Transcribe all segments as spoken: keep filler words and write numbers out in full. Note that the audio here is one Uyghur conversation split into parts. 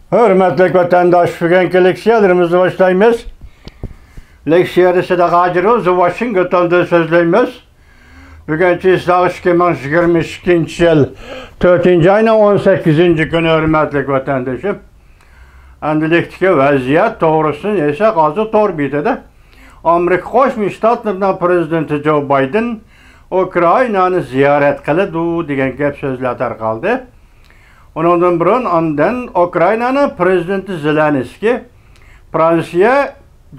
ھۆرمەتلىك ۋەتەنداش، بۈگۈنكى لېكسىيەلىرىمىزنى باشلايمىز. لېكسىيەدە سىدىق ھاجىروز، ۋاشىنگتوندىن سۆزلەيمىز. بۈگۈن چىسلاۋ ئىككى مىڭ يىگىرمە ئىككىنچى يىل تۆتىنچى ئاينىڭ ئون سەككىزىنچى كۈنى، ھۆرمەتلىك ۋەتەندىشىم. ئەمدىلىكتىكى ۋەزىيەت توغرىسىنى ئېيتساق، ھازىر تور بېتىدە ئامېرىكا قوشما شتاتلىرىنىڭ پىرېزىدېنتى جو بايدېن ئۇكرائىنانى زىيارەت قىلىدۇ دېگەن گەپ سۆزلەر تارقالدى. ئۇنىڭدىن بۇرۇن ئاندىن ئۇكرائىنانىڭ پىرېزىدېنتى زېلېنسكىي فرانسىيە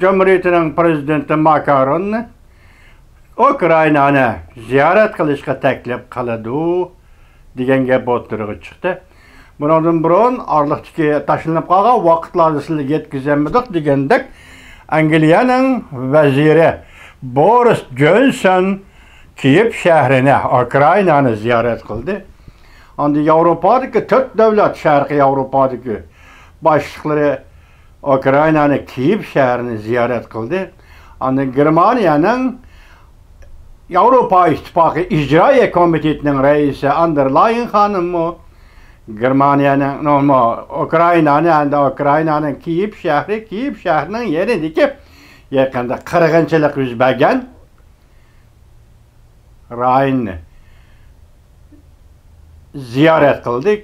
جۇمھۇرىيىتىنىڭ پىرېزىدېنتى ماكروننى ئۇكرائىنانى زىيارەت قىلىشقا تەكلىپ قىلىدۇ دېگەن گەپ ئوتتۇرىغا چىقتى. بۇنىڭدىن بۇرۇن ئارىلىقتىكى تاشلىنىپ قالغان ۋاقىتلاردا سىلەرگە يەتكۈزەلمىدۇق دېگەندەك، ئەنگلىيەنىڭ ۋەزىرى بورىس جونسون كىيېف شەھىرىنى، ئۇكرائىنانى زىيارەت قىلدى. ئاندىن ياۋروپادىكى تۆت دۆلەت، شەرقىي ياۋروپادىكى باشلىقلىرى ئۇكرائىنانى، كىيېف شەھىرىنى زىيارەت قىلدى. ئاندىن گېرمانىيەنىڭ ياۋروپا ئىتتىپاقى ئىجرائىيە كومىتېتىنىڭ رەئىسى ئاندېر لايېن خانىممۇ گېرمانىيەنىڭ، نومۇ، ئۇكرائىنانى، ئەمدى ئۇكرائىنانىڭ كىيېف شەھىرى، كىيېف شەھىرىنىڭ يېنىدىكى يېقىندا قىرغىنچىلىق يۈز بەرگەن رايوننى زىيارەت قىلدى،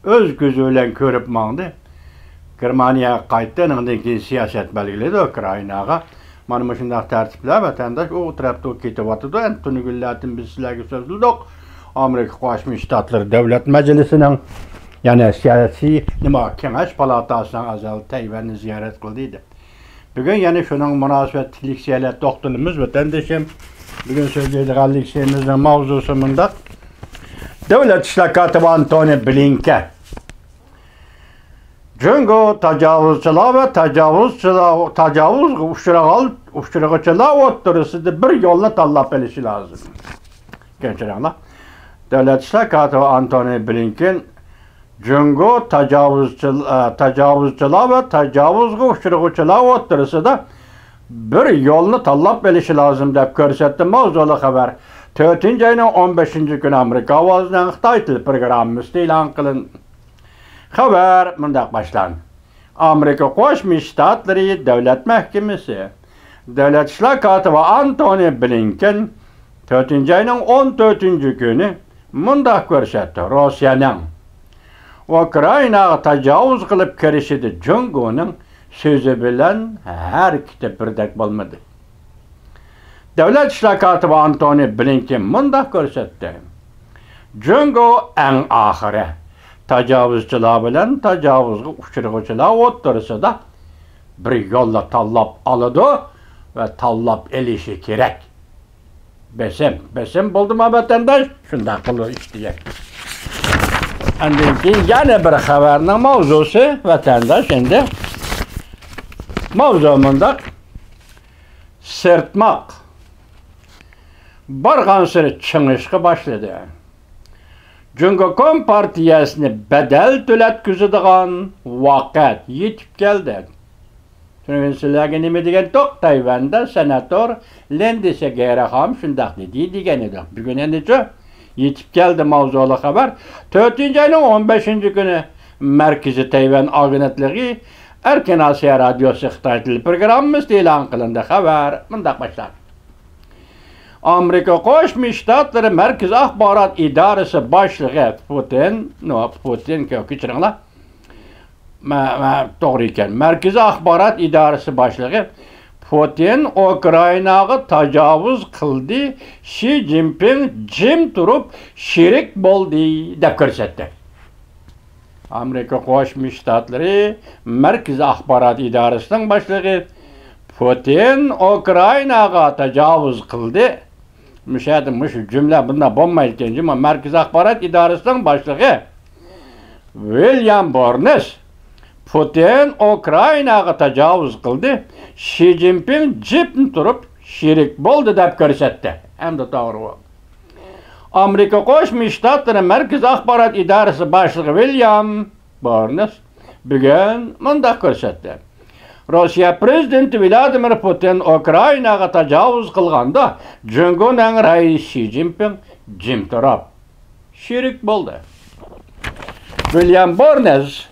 ئۆز كۆزى بىلەن كۆرۈپ ماڭدى. گېرمانىيەگە قايتتى، ئۇنىڭدىن كېيىن سىياسەت بەلگىلىدى ئۇكرائىناغا. مانا مۇشۇنداق تەرتىپلەر ۋەتەنداش ئۇ تەرەپتە كېتىۋاتىدۇ. ئەمدى تۈنۈگۈنلەردىن بىز سىلەرگە سۆزلىدۇق. ئامېرىكا قوشما شتاتلىرى دۆلەت مەجلىسىنىڭ، يەنى سىياسىي نېمە، كېڭەش پالاتاسىنىڭ ئەزالىرى تەيۋەننى زىيارەت قىلدى دەپ. بۈگۈن يەنە شۇنىڭ مۇناسىۋەتلىك لېكسىيەلەر توختىلىمىز، ۋەتەندىشىم. بۈگۈن سۆزلەيدىغان لېكسىيەمىزنىڭ ماۋزۇسى مۇنداق. دۆلەت ئىشلار كاتىپى ئانتونى بلىنكېن جۇڭگو تاجاۋۇزچىلار ۋە تاجاۋۇزچىلار، تاجاۋۇزغا ئۇچرىغان، ئۇچرىغۇچىلار ئوتتۇرىسىدا بىر يولنى تاللاپ ئېلىشى لازىم. كەچۈرۈڭلار. دۆلەت ئىشلار كاتىپى ئانتونى بلىنكېن جۇڭگو تاجاۋۇزچىل-، ئە، تاجاۋۇزچىلار ۋە تاجاۋۇزغا ئۇچرىغۇچىلار ئوتتۇرىسىدا بىر يولنى تاللاپ ئېلىشى لازىم دەپ كۆرسەتتى. ماۋزۇلۇق خەۋەر تۆتىنچى ئاينىڭ ئون بەشىنچى كۈنى ئامېرىكا ئاۋازىنىڭ خىتاي تىل پروگراممىسىدا ئېلان قىلىندى. خەۋەر مۇنداق باشلاندى. ئامېرىكا قوشما شتاتلىرى دۆلەت مەھكىمىسى دۆلەت ئىشلار كاتىپى ئانتونى بلىنكېن تۆتىنچى ئاينىڭ ئون تۆتىنچى كۈنى مۇنداق كۆرسەتتى: روسىيەنىڭ ئۇكرائىناغا تاجاۋۇز قىلىپ كىرىشىدە جۇڭگونىڭ سۆزى بىلەن ھەرىكىتى بىردەك بولمىدى. دۆلەت ئىشلار كاتىپى ئانتونى بلىنكېن مۇنداق كۆرسەتتى: جۇڭگو ئەڭ ئاخىرى تاجاۋۇزچىلار بىلەن تاجاۋۇزغا ئۇچرىغۇچىلار ئوتتۇرىسىدا بىر يولنى تاللاپ ئالىدۇ ۋە تاللاپ ئېلىشى كېرەك. بېسىم، بېسىم بولدىما، ۋەتەنداش؟ شۇنداق بولۇر ئىش دېگەن. ئاندىن كېيىن يەنە بىر خەۋەرنىڭ ماۋزۇسى، ۋەتەنداش، ئەمدى ماۋزۇ مۇنداق. سىرتماق بارغانسېرى چىڭىشقا باشلىدى. جۇڭگو كومپارتىيەسىنى بەدەل تۆلەتكۈزىدىغان ۋاقىت يېتىپ كەلدى. تۈنۈگۈن سىلەرگە نېمە دېگەنتۇق؟ تەيۋەندە سېناتور لىندسى گېرخام شۇنداق دېدى دېگەن ئىدۇق. بۈگۈن ئەمدىچۇ؟ يېتىپ كەلدى ماۋزۇلۇق خەۋەر. تۆتىنچى ئاينىڭ ئون بەشىنچى كۈنى مەركىزىي تەيۋەن ئاگېنتلىقى ئەركىن ئاسىيا رادىيوسى خىتاي تىل پروگراممىسىدا ئېلان قىلىندى. خەۋەر مۇنداق باشلاندى. ئامېرىكا قوشما شتاتلىرى مەركىزىي ئاخبارات ئىدارىسى باشلىقى پۇتىن، نو، پۇتىن، كەچۈرۈڭلار. مە-، مە-، توغرا ئىكەن. مەركىزىي ئاخبارات ئىدارىسى باشلىقى پۇتىن ئۇكرائىناغا تاجاۋۇز قىلدى، شى جىنپىڭ جىم تۇرۇپ شېرىك بولدى، دەپ كۆرسەتتى. ئامېرىكا قوشما شتاتلىرى مەركىزىي ئاخبارات ئىدارىسىنىڭ باشلىقى پۇتىن ئۇكرائىناغا تاجاۋۇز قىلدى. مۇشۇ يەردە مۇشۇ جۈملە بۇنداق بولمايدىكەن، جۇمۇ. مەركىزىي ئاخبارات ئىدارىسىنىڭ باشلىقى ۋىليام بورنس پۇتىن ئۇكرائىناغا تاجاۋۇز قىلدى، شى جىنپىڭ جىم تۇرۇپ شېرىك بولدى، دەپ كۆرسەتتى. ئەمدى توغرا بۇ. ئامېرىكا قوشما شتاتلىرى مەركىزىي ئاخبارات ئىدارىسى باشلىقى ۋىليام بورنس بۈگۈن مۇنداق كۆرسەتتى. روسىيە پىرېزىدېنتى ۋلادىمىر پۇتىن ئۇكرائىناغا تاجاۋۇز قىلغاندا، جۇڭگونىڭ رەئىسى شى جىنپىڭ جىم تۇرۇپ شېرىك بولدى. ۋىليام بورنس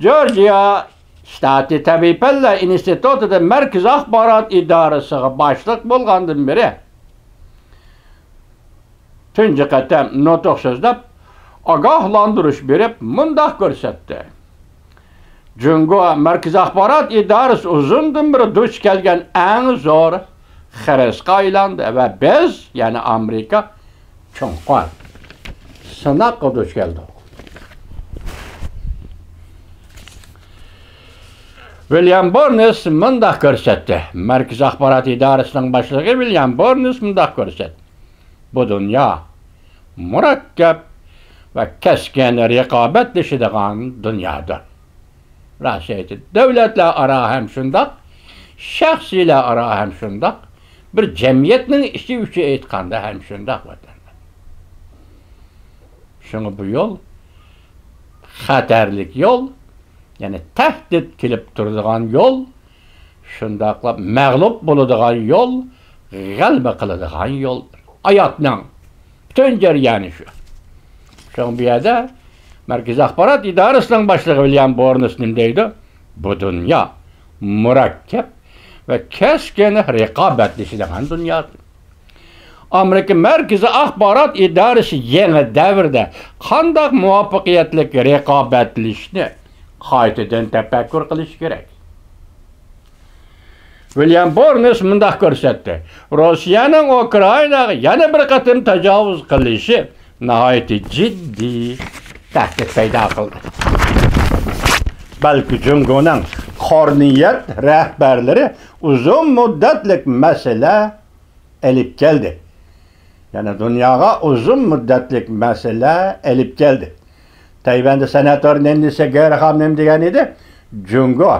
جورجىيا شتاتى تەبىئىي پەنلەر ئىنستىتۇتىدا مەركىزىي ئاخبارات ئىدارىسىغا باشلىق بولغاندىن بېرى تۇنجى قېتىم نۇتۇق سۆزلەپ، ئاگاھلاندۇرۇش بېرىپ، مۇنداق كۆرسەتتى: جۇڭگو مەركىزىي ئاخبارات ئىدارىسى ئۇزۇندىن بېرى دۇچ كەلگەن ئەڭ زور خىرىسقا ئايلاندى ۋە بىز، يەنى ئامېرىكا، چوڭقۇر سىناققا دۇچ كەلدۇق. ۋىليام بورنس مۇنداق كۆرسەتتى. مەركىزىي ئاخبارات ئىدارىسىنىڭ باشلىقى ۋىليام بورنس مۇنداق كۆرسەتتى: بۇ دۇنيا مۇرەككەپ ۋە كەسكىن رىقابەتلىشىدىغان دۇنيادۇر. راست ئېيتىپ، دۆلەتلەر ئارا ھەم شۇنداق، شەخسلەر ئارا ھەم شۇنداق، بىر جەمئىيەتنىڭ ئىچى ئۈچۈن ئېيتقاندا ھەم شۇنداق، ۋەتەندە. شۇڭا بۇ يول خەتەرلىك يول، يەنى تەھدىت كېلىپ تۇرىدىغان يول، شۇنداقلا مەغلۇپ بولىدىغان يول، غەلىبە قىلىدىغان يول. ھاياتنىڭ پۈتۈن جەريانى شۇ. شۇڭا بۇ يەردە مەركىزىي ئاخبارات ئىدارىسىنىڭ باشلىقى ۋىليام بورنس نېمە دەيدۇ؟ بۇ دۇنيا مۇرەككەپ ۋە كەسكىن رىقابەتلىشىدىغان دۇنيا. ئامېرىكا مەركىزىي ئاخبارات ئىدارىسى يېڭى دەۋردە قانداق مۇۋەپپەقىيەتلىك رىقابەتلىشىشنى قايتىدىن تەپەككۇر قىلىشى كېرەك. ۋىليام بورنس مۇنداق كۆرسەتتى: روسىيەنىڭ ئۇكرائىناغا يەنە بىر قېتىم تاجاۋۇز قىلىشى ناھايىتى جىددىي تەھدىت پەيدا قىلدى. بەلكى جۇڭگونىڭ قورنىيەت رەھبەرلىرى ئۇزۇن مۇددەتلىك مەسىلە ئېلىپ كەلدى. يەنى دۇنياغا ئۇزۇن مۇددەتلىك مەسىلە ئېلىپ كەلدى. تەيۋەندە سېناتور نەنسى گېرخام نېمە دېگەن ئىدى؟ جۇڭگو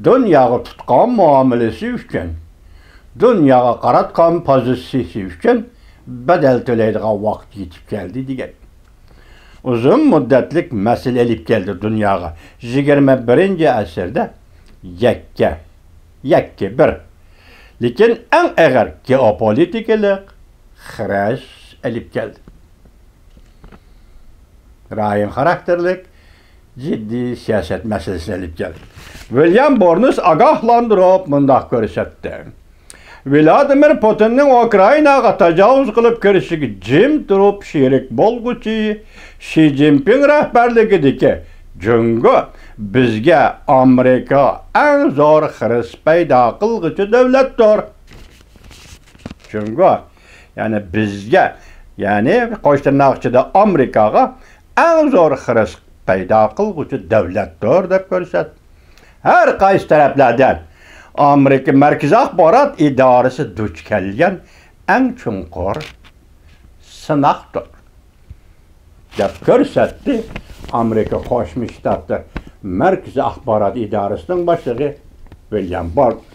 دۇنياغا تۇتقان مۇئامىلىسى ئۈچۈن، دۇنياغا قاراتقان پوزىتسىيىسى ئۈچۈن بەدەل تۆلەيدىغان ۋاقىت يېتىپ كەلدى، دېگەن. ئۇزۇن مۇددەتلىك مەسىلە ئېلىپ كەلدى دۇنياغا. يىگىرمە بىرىنچى ئەسىردە يەككە، يەككە بىر. لېكىن ئەڭ ئېغىر گېئوپولىتىكىلىق خىرىس ئېلىپ كەلدى. رايون خاراكتېرلىك جىددىي سىياسەت مەسىلىسىنى ئېلىپ كەلدى. ۋىليام بورنس ئاگاھلاندۇرۇپ مۇنداق كۆرسەتتى: ۋلادىمىر پۇتىننىڭ ئۇكرائىناغا تاجاۋۇز قىلىپ كىرىشىگە جىم تۇرۇپ شېرىك بولغۇچى شى جىنپىڭ رەھبەرلىكىدىكى جۇڭگو بىزگە ئامېرىكا ئەڭ زور خىرىس پەيدا قىلغۇچى دۆلەتتۇر. جۇڭگو، يەنى بىزگە، يەنى قوش تىرناق ئىچىدە ئامېرىكاغا ئەڭ زور خىرىس پەيدا قىلغۇچى دۆلەتتۇر، دەپ كۆرسەتتى. ھەر قايسى تەرەپلەردىن ئامېرىكا مەركىزىي ئاخبارات ئىدارىسى دۇچ كەلگەن ئەڭ چوڭقۇر سىناقتۇر، دەپ كۆرسەتتى ئامېرىكا قوشما شتاتلىرى مەركىزىي ئاخبارات ئىدارىسىنىڭ باشلىقى ۋىليام بورنس.